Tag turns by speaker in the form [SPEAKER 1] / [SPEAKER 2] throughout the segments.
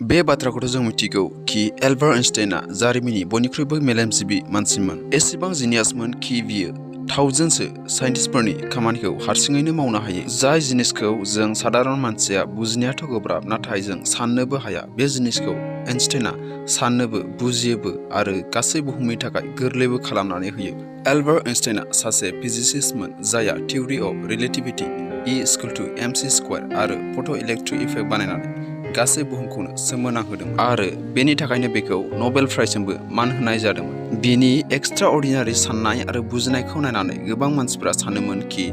[SPEAKER 1] बे बाथ्राखौथ' जों मिथिगौ कि एल्बार्ट आइनस्टाइना जारिमिननि बयनिख्रुइबो मेलेमजिबि मानसिमोन। एसेबां जिनियासमोन कि बियो थावजेन्डसो साइन्टिस्टफोरनि खामानिखौ हारसिङैनो मावनो हायो। जाय जिनिसखौ जों सादारन मानसिया बुजिनायाथ' गोब्राब, नाथाय जों साननोबो हाया। बे जिनिसखौ आइनस्टाइना साननोबो बुजियोबो आरो गासै बुहुमनि थाखाय गोरलैबो खालामनानै होयो। एल्बार्ट आइनस्टाइना सासे फिजिसिस्टमोन जायहा थिउरि अफ रिलेटिभिटि E=mc² आरो फट' इलेक्ट्रिक इफेक्ट बानायनानै गासै बुहुमखौनो सोमोनांहोदों आरो बेनि थाखायनो बेखौ नबेल प्राइजजोंबो मान होनाय जादोंमोन। बिनि एक्सट्रा अर्डिनारि साननाय आरो बुजिनायखौ नायनानै गोबां मानसिफ्रा सानोमोन कि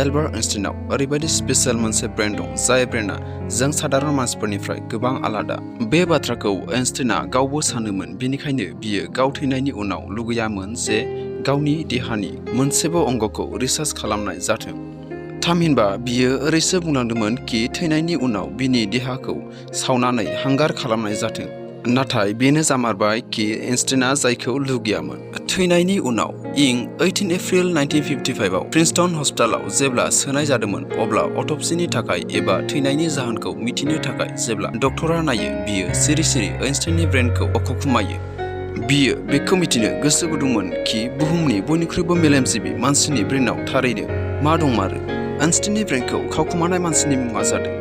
[SPEAKER 1] एल्बार्ट आइनस्टाइनाव ओरैबायदि स्पेशेल मोनसे ब्रेन दं, जाय ब्रेना जों सादारन मानसिफोरनिफ्राय गोबां आलादा। बे बाथ्राखौ आइनस्टाइना गावबो सानोमोन, बेनिखायनो बियो गाव थैनायनि उनाव लुगैयामोन जे गावनि देहानि मोनसेबो अंगखौ रिसार्च खालामनाय जाथों। थामहिनबा बियो ओरैसो बुंलांदोंमोन कि थैनायनि उनाव बिनि देहाखौ सावनानै हांगार खालामनाय जाथों। नाथाय बेनो जामारबाय कि आइनस्टाइना जायखौ लुगैयामोन। थैनायनि उनाव इं 18 एप्रिल 1955 आव प्रिन्सटन हस्पिटालाव जेब्ला सोनाय जादोंमोन, अब्ला अट'पसीनि थाखाय एबा थैनायनि जाहोनखौ मिथिनो थाखाय जेब्ला डक्टरा नायो, बियो सिरि सिरि आइनस्टाइननि ब्रेनखौ अखुमायो। बियो बेखौ मिथिनो गोसो गुदुंमोन कि बुहुमनि बयनिख्रुइबो मेलेमजिबि मानसिनि ब्रेनाव थारैनो मा दंमारो। आइनस्टाइननि ब्रेनखौ खावखुमानाय मानसिनि मुङा जादों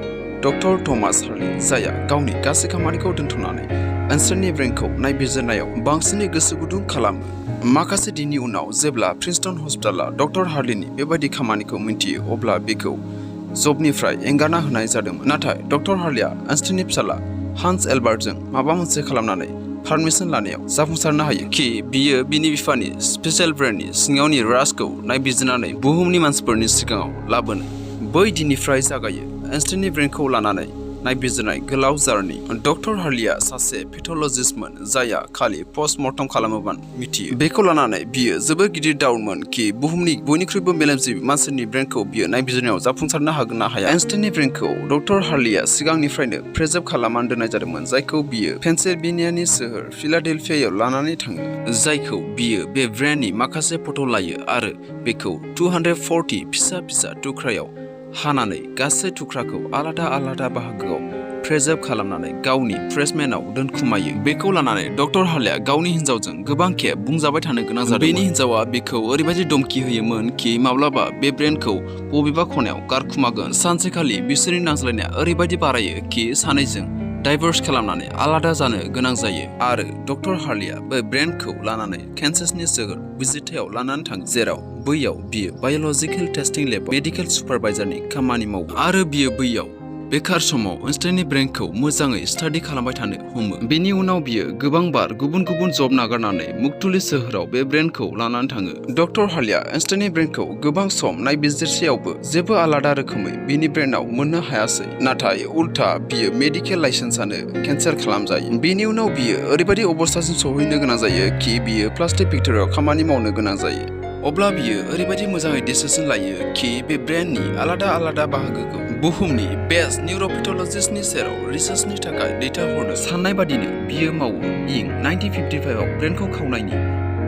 [SPEAKER 1] डक्टर थमास हार्ली, जायहा गावनि गासै खामानिखौ दोनथ'नानै आइनस्टाइननि ब्रेनखौ नायबिजिरनायाव बांसिनै गोसो गुदुं खालामो। माखासे दिननि उनाव जेब्ला प्रिन्सटन हस्पिटाला डक्टर हार्लीनि बेबायदि खामानिखौ मिन्थियो, अब्ला बिखौ जबनिफ्राय एंगारना होनाय जादोंमोन। नाथाय डक्टर हार्लीया आइनस्टाइननि फिसाला हान्स एल्बार्टजों माबा मोनसे खालामनानै पारमिसन लानायाव जाफुंसारनो हायो कि बियो बिनि बिफानि स्पेशेल ब्रेननि सिङावनि राजखौ नायबिजिरनानै बुहुमनि मानसिफोरनि सिगाङाव लाबोनो। बै दिननिफ्राय जागायो आइनस्टाइननि ब्रेनखौ लानानै नायबिजिरनाय गोलाव जार्नि। डक्टर हार्लीया सासे पेथ'लजिस्टमोन जायहा खालि पस्टमर्टम खालामोमोन मिथियो। बेखौ लानानै बियो जोबोद गिदिर डाउटमोन कि बुहुमनि बयनिख्रुइबो मेलेमजिबि मानसिनि ब्रेनखौ बियो नायबिजिरनायाव जाफुंसारनो हागोन ना हाया। आइनस्टाइननि ब्रेनखौ डक्टर हार्लीया सिगांनिफ्रायनो प्रिजार्भ खालामनानै दोननाय जादोंमोन, जायखौ बियो पेनसिलभेनियानि सोहोर फिलाडेल्फियायाव लानानै थाङो। जायखौ बियो बे ब्रेननि माखासे फट' लायो आरो बेखौ 240 फिसा फिसा थुख्रायाव हानानै गासै थुख्राखौ आलादा आलादा बाहागोआव प्रिजार्भ खालामनानै गावनि प्रेसमेनाव दोनखुमायो। बेखौ लानानै डक्टर हार्लीया गावनि हिन्जावजों गोबां खेब बुंजाबाय थानो गोनां जादोंमोन। बेनि हिन्जावा बेखौ ओरैबायदि धमकि होयोमोन कि माब्लाबा बे ब्रेनखौ बबेबा खनायाव गारखुमागोन। सानसेखालि बिसोरनि नांज्लायनाया ओरैबायदि बारायो कि सानैजों डाइभर्स खालामनानै आलादा जानो गोनां जायो आरो डक्टर हार्लीया बे ब्रेनखौ लानानै केन्सासनि सोहोर विजिटायाव लानानै थाङो, जेराव बैयाव बियो बाय'लजिकेल टेस्टिं लेबआव मेडिकेल सुपारभाइजारनि खामानि मावो आरो बियो बैयाव बेखार समाव आइनस्टाइननि ब्रेनखौ मोजाङै स्टाडि खालामबाय थानो हमो। बेनि उनाव बियो गोबां बार गुबुन गुबुन जब नागारनानै मुक्तुलि सोहोराव बे ब्रेनखौ लानानै थाङो। डक्टर हार्लीया आइनस्टाइननि ब्रेनखौ गोबां सम नायबिजिरसेयावबो जेबो आलादा रोखोमै बिनि ब्रेनाव मोननो हायासै, नाथाय उल्था बियो मेडिकेल लाइसेन्सआनो केन्सेल खालामजायो। बेनि उनाव बियो ओरैबायदि अबस्थासिम सौहैनो गोनां जायो कि बियो प्लास्टिक फेक्टरियाव खामानि मावनो गोनां जायो। अब्ला बियो ओरैबायदि मोजाङै डिसिसन लायो कि बे ब्रेननि आलादा आलादा बाहागोखौ बुहुमनि बेस्ट निउर'पेथ'लजिस्टनि सेराव रिसार्चनि थाखाय दैथायहरनो साननाय बादिनो बियो मावो। इं 1955 आव ब्रेनखौ खावनायनि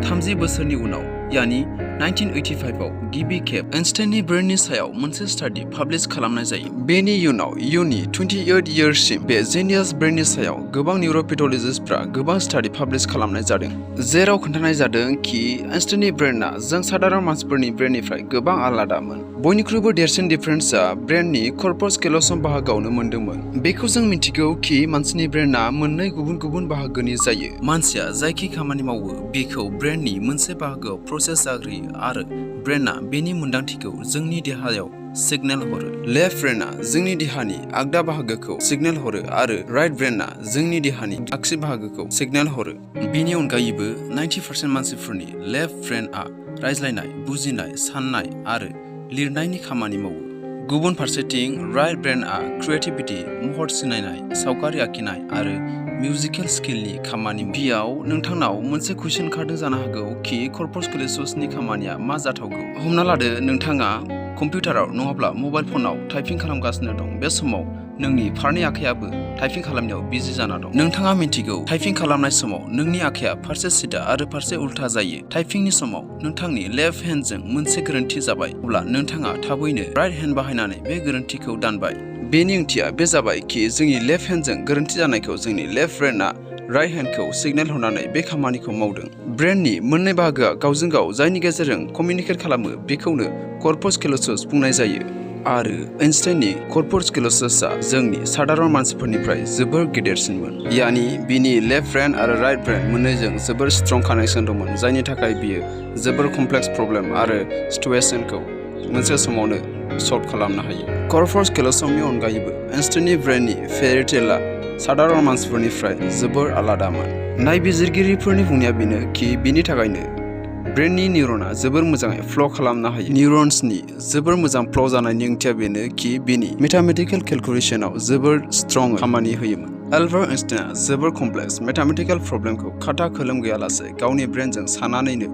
[SPEAKER 1] 30 बोसोरनि उनाव, यानि 1985 आव गिबि खेब आइनस्टाइननि ब्रेननि सायाव मोनसे स्टाडि पाब्लिश खालामनाय जायो। बेनि उनाव इयुननि 28 इयार्ससिम बे जिनियास ब्रेननि सायाव गोबां निउर'पेथ'लजिस्टफ्रा गोबां स्टाडि पाब्लिश खालामनाय जादों, जेराव खोन्थानाय जादों कि आइनस्टाइननि ब्रेनआ जों सादारन मानसिफोरनि ब्रेननिफ्राय गोबां आलादामोन। बयनिख्रुइबो देरसिन डिफारेन्सआ ब्रेननि कर्पस केल'सम बाहागोआवनो मोनदोंमोन। बेखौ जों मिथिगौ कि मानसिनि ब्रेनआ मोननै गुबुन गुबुन बाहागोनि जायो। मानसिया जायखि खामानि मावो बेखौ ब्रेननि मोनसे बाहागोआव प्रसेस जाग्रोयो आरो ब्रेनआ बेनि मोन्दांथिखौ जोंनि देहायाव सिगनेल हरो। लेफ्ट ब्रेनआ जोंनि देहानि आगदा बाहागोखौ सिगनेल हरो आरो राइट ब्रेनआ जोंनि देहानि आगसि बाहागोखौ सिगनेल हरो। बेनि अनगायैबो 90% मानसिफोरनि लेफ्ट ब्रेनआ रायज्लायनाय, बुजिनाय, साननाय आरो लिरनायनि खामानि मावो। गुबुन फारसेथिं राइट ब्रेनआ क्रिएटिभिटी, महर सिनायनाय, सावगारि आखिनाय आरो मिउजिकेल स्किलनि खामानि मावो। बेयाव नोंथांनाव मोनसे कुइसन ओंखारदों जानो हागौ कि कर्पस केल'समनि खामानिया मा जाथावगौ। हमना लादो नोंथाङा कम्पिउटाराव नङाब्ला मबाइल फनाव टाइपिं खालामगासिनो दं। बे समाव नोंनि फारनै आखायाबो टाइपिं खालामनायाव बिजि जाना दं। नोंथाङा मिन्थिगौ टाइपिं खालामनाय समाव नोंनि आखाया फारसे सिदा आरो फारसे उल्था जायो। टाइपिंनि समाव नोंथांनि लेफ्ट हेन्डजों मोनसे गोरोन्थि जाबाय, अब्ला नोंथाङा थाबैनो राइट हेन्ड बाहायनानै बे गोरोन्थिखौ दानबाय। बेनि ओंथिया बे जाबाय कि जोंनि लेफ्ट हेन्डजों गोरोन्थि जानायखौ जोंनि लेफ्ट ब्रेनआ राइट हेन्डखौ सिगनेल हरनानै बे खामानिखौ मावदों। ब्रेननि मोननै बाहागोआ गावजों गाव जायनि गेजेरजों कमिउनिकेट खालामो बेखौनो कर्पस केलोसास बुंनाय जायो। आरो आइनस्टाइननि कर्पस केलोसासआ जोंनि सादारन मानसिफोरनिफ्राय जोबोर गेदेरसिनमोन। यानि बिनि लेफ्ट ब्रेन आरो राइट ब्रेन मोननैजों जोबोर स्ट्रं कानेक्सन दंमोन, जायनि थाखाय बियो जोबोर कमप्लेक्स प्रब्लेम आरो सिटुएशनखौ मोनसे समावनो सल्भ खालामनो हायो। कर्पस केलोसासनि अनगायैबो आइनस्टाइननि ब्रेननि फेरिटेलआ सादारन मानसिफोरनिफ्राय जोबोर आलादामोन। नायबिजिरगिरिफोरनि बुंनाया बेनो कि बिनि थाखायनो ब्रेननि निउरना जोबोर मोजाङै फ्ल' खालामनो हायो। निउरन्सनि जोबोर मोजां फ्ल' जानायनि ओंथिया बेनो कि बिनि मेथामेटिकेल केलकुलेसनाव जोबोर स्ट्रं खामानि होयोमोन। एलबार्ट आइनस्टाइनआ जोबोर कमप्लेक्स मेथामेटिकेल प्रब्लेमखौ खाथा खोलोम गैयालासे गावनि ब्रेनजों साननानैनो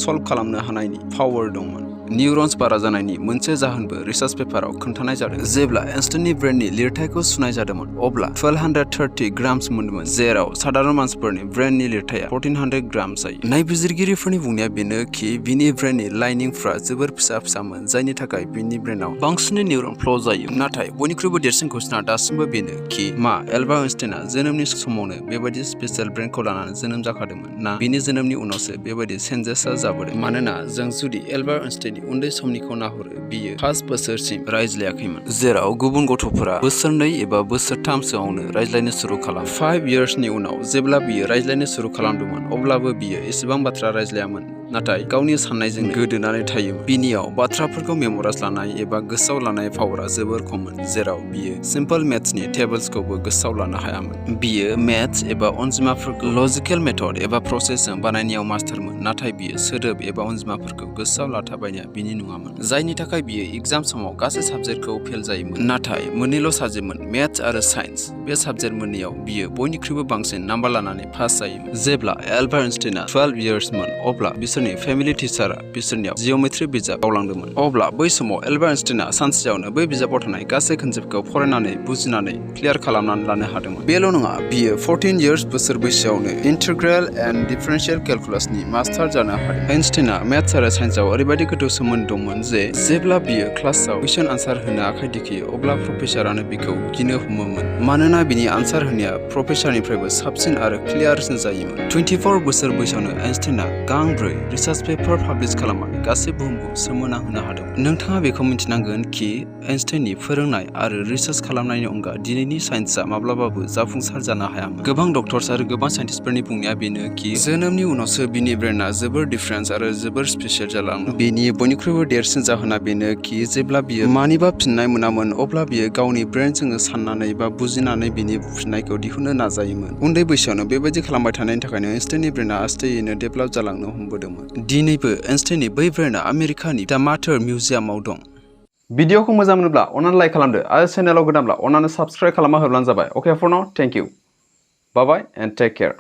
[SPEAKER 1] सल्भ खालामनो हानायनि पावार दंमोन। निउरन्स बारा जानायनि मोनसे जाहोनबो रिसार्च पेपाराव खोन्थानाय जादों। जेब्ला आइनस्टाइननि ब्रेननि लिरथायखौ सुनाय जादोंमोन अब्ला 1230 ग्राम्स मोनदोंमोन, जेराव सादारन मानसिफोरनि ब्रेननि लिरथाया 1400 ग्राम जायो। नायबिजिरगिरिफोरनि बुंनाया बेनो कि बिनि ब्रेननि लाइनिंफ्रा जोबोर फिसा फिसामोन, जायनि थाखाय बिनि ब्रेनाव बांसिनै निउरन फ्ल' जायो। नाथाय बयनिख्रुइबो देरसिन कुइसना दासिमबो बेनो कि मा एलबार्ट आइनस्टाइनआ जोनोमनि समावनो बेबायदि स्पेसियेल ब्रेनखौ लानानै जोनोम जाखादोंमोन, ना बिनि जोनोमनि उनावसो बेबायदि चेन्जेसआ जाबोदों? मानोना जों जुदि एलबार्ट आइनस्टाइननि उन्दै समनिखौ नाहरो, बियो 5 बोसोरसिम रायज्लायाखैमोन, जेराव गुबुन गथ'फोरा बोसोरनै एबा बोसोरथामसोआवनो रायज्लायनो सुरु खालामो। 5 इयार्सनि उनाव जेब्ला बियो रायज्लायनो सुरु खालामदोंमोन अब्लाबो बियो एसेबां बाथ्रा रायज्लायामोन, नाथाय गावनि साननायजों गोदोनानै थायोमोन। बिनियाव बाथ्राफोरखौ मेमराइज लानाय एबा गोसोआव लानाय पावारा जोबोर खममोन, जेराव बियो सिम्पल मेथ्सनि टेबल्सखौबो गोसोआव लानो हायामोन। बियो मेथ्स एबा अनजिमाफोरखौ लजिकेल मेथड एबा प्रसेसजों बानायनायाव मास्टारमोन, नाथाय बियो सोदोब एबा अनजिमाफोरखौ गोसोआव लाथाबायनाया बिनि नङामोन, जायनि थाखाय बियो एग्जाम समाव गासै साबजेक्टखौ फेल जायोमोन। नाथाय मोननैल' साबजेक्टमोन, मेथ्स आरो साइन्स। बे साबजेक्ट मोननैयाव बियो बयनिख्रुइबो बांसिन नाम्बार लानानै पास जायोमोन। जेब्ला एलबार्ट आइनस्टाइनआ 12 इयार्समोन अब्ला बिसोरनि फेमिलि टिचारआ बिसोरनियाव जिअ'मेट्रि बिजाब गावलांदोंमोन। अब्ला बै समाव एलबार्ट आइनस्टाइनआ सानसेयावनो बै बिजाबाव थानाय गासै कनसेप्टखौ फरायनानै बुजिनानै क्लियार खालामनानै लानो हादोंमोन। बेल' नङा, बियो 14 इयार्स बोसोर बैसोआवनो इन्टिग्रेल एन्ड डिफारेन्शियेल केलकुलासनि मास्टार जानो हादों। आइनस्टाइनआ मेथ्स आरो साइन्सआव ओरैबायदि गोथौ सोमोन्दो दंमोन जे जेब्ला बियो क्लासाव कुइसन आनसार होनो आखाइ दिखोयो अब्ला प्रफेसारानो बिखौ गिनो हमोमोन, मानोना बिनि आनसार होनाया प्रफेसारनिफ्रायबो साबसिन आरो क्लियारसिन जायोमोन। 24 बोसोर बैसोआवनो आइनस्टाइनआ गांब्रै रिसार्च पेपार पाब्लिश खालामनानै गासै बुहुमखौ सोमोनांहोनो हादोंमोन। नोंथाङा बेखौ मिन्थिनांगोन कि आइनस्टाइननि फोरोंनाय आरो रिसार्च खालामनायनि अनगा दिनैनि साइन्सआ माब्लाबाबो जाफुंसार जानो हायामोन। गोबां डक्टर्स आरो गोबां साइन्टिस्टफोरनि बुंनाया बेनो कि जोनोमनि उनावसो बिनि ब्रेनआ जोबोर डिफारेन्स आरो जोबोर स्पेसियेल जालाङो। बेनि बयनिख्रुइबो देरसिन जाहोना बेनो कि जेब्ला बियो मानिबा फिननाय मोनामोन अब्ला बियो गावनि ब्रेनजों साननानै बा बुजिनानै बिनि फिननायखौ दिहुननो नाजायोमोन। उन्दै बैसोआवनो बेबायदि खालामबाय थानायनि थाखायनो आइनस्टाइननि ब्रेनआ आस्टेयैनो डेभेलप जालांनो हमबोदोंमोन। दिनैबो आइनस्टाइननि बै ब्रेनआ आमेरिकानि दा माटार मिउजियामाव दं। भिडिअखौ मोजां मोनोब्ला अन्नानै लाइक खालामदो आरो चेनेलाव गोदानब्ला अन्नानै साबस्क्राइब खालामना होब्लानो जाबाय। Okay for now, thank you, bye bye and take care.